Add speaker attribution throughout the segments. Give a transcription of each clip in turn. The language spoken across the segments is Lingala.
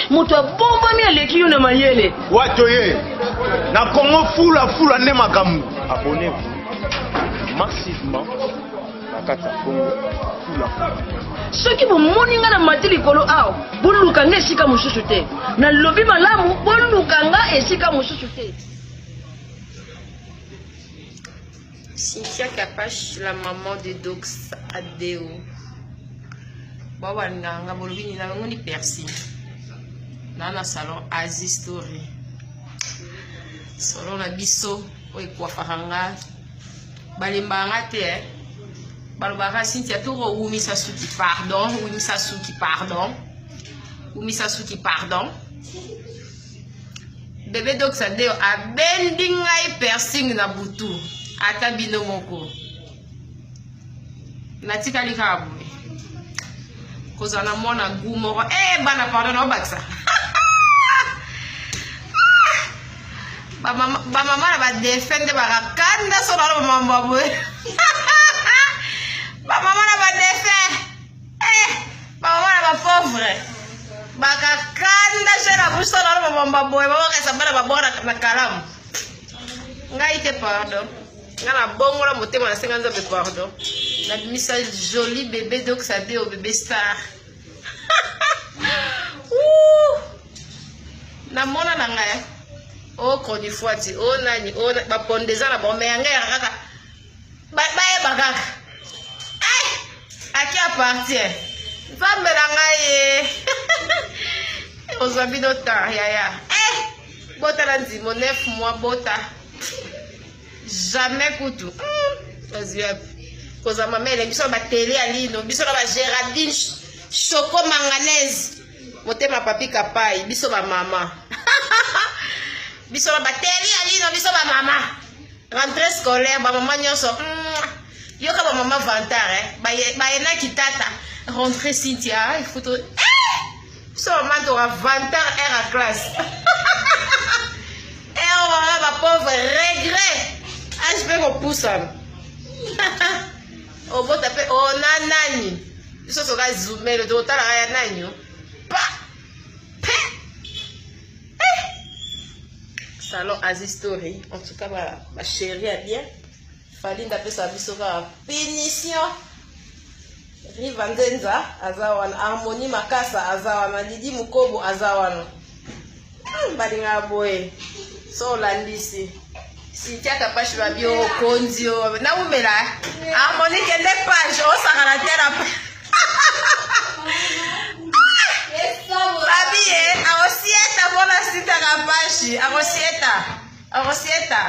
Speaker 1: Moto abombami aleki yo na mayele.
Speaker 2: Wato ye na Congo fula fula nde makambo.
Speaker 3: Abonnez-vous massivement na kati ya Congo fula fula.
Speaker 1: Soki bomoni nga na mati likolo awa, boluka nga esika mosusu te. Nalobi malamu, boluka nga esika mosusu te.
Speaker 4: Cynthia Kapash, la maman de Dox Adeo. Bawa nanga bolobi nini na ngoni persi. Na na salon Asie Story. Salon na biso oyo ekwafaka nga. Balembaka nga te eh. Balobaka Cynthia toko wumisa suki pardon, wumisa suki pardon. Wumisa suki pardon. Bebe Doxa Deo abendi ngai piercing na butu ata bino moko natikali kaka boye kozala na mwana gu moko e bana pardon naobakisa bamama na badefe nde bakakanda so nalo bamambo ya boye bamama na badefe Eh, bamama na bapauvre bakakanda je na biso na bamamba boye babakasa bana babwaka na kalamu ngai te pardon ngai nabongola motema nasenga nzambe pardon nabimisa joli bebe doxade o bebe star namona na ngai o oh, chronifuati o oh, nani o oh, baponde eza na bango me ya ngai yaka kaka bayeba kaka eh, à qui appartient nzambe na ngai ye ozwa bino temps yaya eh, bota na ndimo 9 mois bota jamais kutu azwi hmm, wapi kozwa mamele biso na batele ya lino biso na bageraldine choco manganese motema papi kapai biso bamama biso na batele ya lino biso bamama Rentrée scolaire ba maman nyonso mm, yoka ba maman vantard eh bayenaki tata rentrée Cynthia il faut to eh so maman to vantard air à classe eh on va ba pauvre regret âge pe kopusana obota pe ona nani biso toka zumelo totalaka ya nani pa pe Eh! Salon Asie Story. En tout cas, ba, ba chérie a bien. Fally ndapesa biso kaka punition. Riva Nzenza aza wana, Harmonie Makasa aza wana, Lidi Mukobo aza wana. Balingaka boye. So olandisi. Cynthia Kapashi babi okonzi o naumela Harmonie kende page osakana te na babi ye akosieta mpona Cynthia Kapashi akosieta akosieta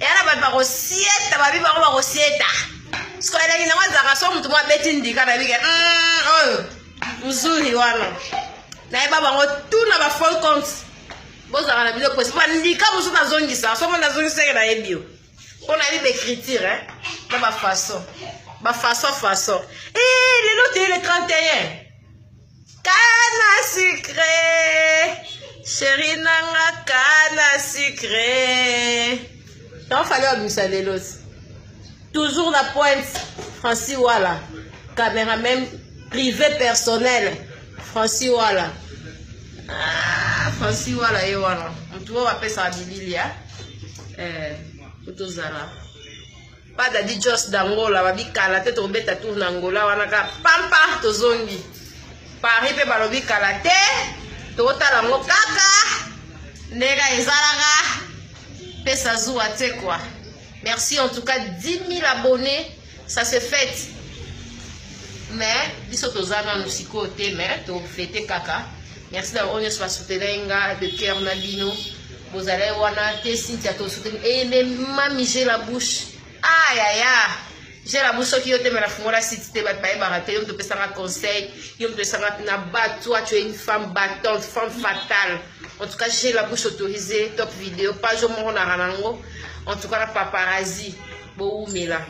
Speaker 4: ya na bato bakosieta babi bango bakosieta siko elengi nango ezalaka so moto moko abeti ndika nayebi ke oyo mzuri wana nayeba bango tout na ba faux compte bozalaka na bino presi bandika mosusu nazongisa somo nazongiseke nayebi yo mpo nayebi baécriture eh? na bafaçon bafaçon façon e eh, lelo toye le 31 kana sucre sheri nanga kana sucre yango fali babimisa lelo toujours na pointe franci wala cameraman privé personnel franci wala ah, franci wala ye wana motu oyo apesaka bilili ya eh, po tozala pa dadi jos dangola babi kala te tokobeta tour na angola wana kaka pampa tozongi paris mpe balobi kala te tokotala yango kaka ndenge ezalaka pesa zuwa te kua Merci en tout cas 10 000 abonnés, ça se fête. Mais biso toza nanu sikoyo te mais to fete kaka. Merci d'avoir nyonso ba soutenir nga de cœur na bino. Bozalaki wana te Cynthia to soutenir. Eh mais mami j'ai la bouche. Aïe aïe aïe. J'ai la bouche soki yo te mais nafungola site te bato bayebaka te yo moto opesanga conseil yo moto opesanga na ba toi tu es une femme battante femme fatale en tout cas j'ai la bouche autorisée top vidéo page moko naka nango en tout cas na paparazzi bowumela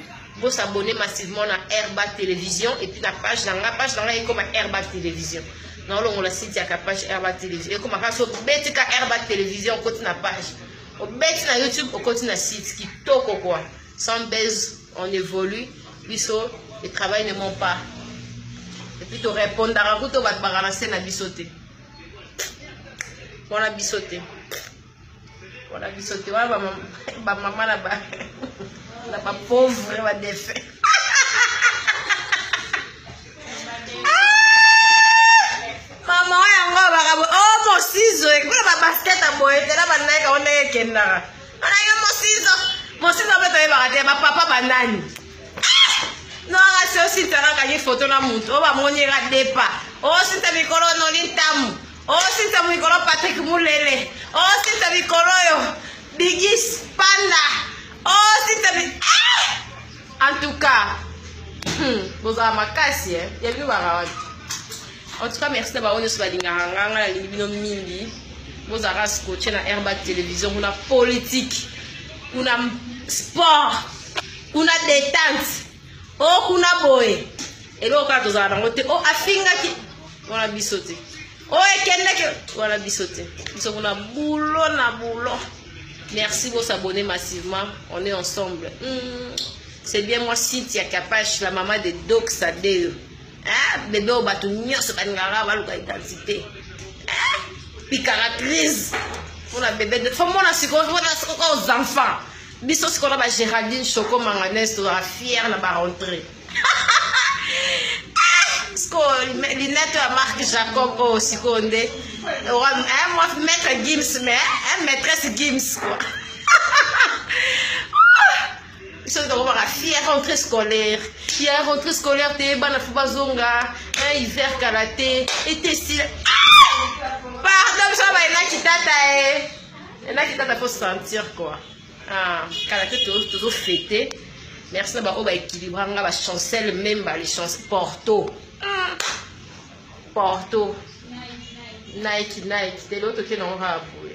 Speaker 4: bosabonne massivement na Herba Télévision et puis na page na nga page na nga ekoma Herba Télévision naolongola site ya ka page Herba Télévision ekoma kaka so betika Herba Télévision okoti na page. Obeti na YouTube, okoti na site kitoko quoi. Sans buzz, on évolue. Biso, le travail ne ment pas. Et puis to répondaka kuto bato baka na se na biso te. Wana biso te. Wana biso te. Wana ba mama na ba na ba pauvre ba défunt. Mama oyo yango abaka boye o oh, mosizo ekuna babasket ya boye te na banayeka ngo ndenge ekendaka wana yo mosizo mosizo mpe toyebaka te bapapa banani ah! noaka se osintaka akangi foto na motu oyo bamoni eka depa osinta mikolo noli ntamu osinta mikolo patrik mulele osinta mikolo oyo bigis panda osinta ah! En tout cas, bozala makasi eh. Ya bino baka wapi? En tout cas, merci na bango nyonso balingaka nga, nga nalingi bino mingi. Bozalaka scotché na Airbac Télévision, kuna politique, kuna sport, kuna détente, o oh, kuna boye. Eloko kaka tozala nango te. O oh, afingaki wana biso te. O oh, ekendaki wana biso te. Biso kuna boulot na boulot. Merci, vous s'abonner massivement. On est ensemble. C'est bien moi, Cynthia Kapache, la maman de Doxa Deo. Hein? Bébé oyo bato nyonso balingaka baluka identité. Hein? Pikaka crise. Mpona bébé. Faut mona sikoyo, mona sikoyo aux enfants. Biso sikoyo na ba Géraldine Choco Manganès tozala fière na ba rentrée. Sikoyo lunette ya Marc Jacob oyo sikoyo nde moi maître Gims mais hein, maîtresse Gims quoi. Biso tokomaka fier rentrée scolaire, ya rentrée scolaire te bana fo bazonga hiver kala te ete esila. Pardon, biso bayenaki tata e enaki tata faut sentir quoi. Ah, kala te tozo fêter. Merci na baoyo baéquilibre nga ba chancel memba les chance Porto. Porto. Nike Nike te lelo toke nango kaka boye.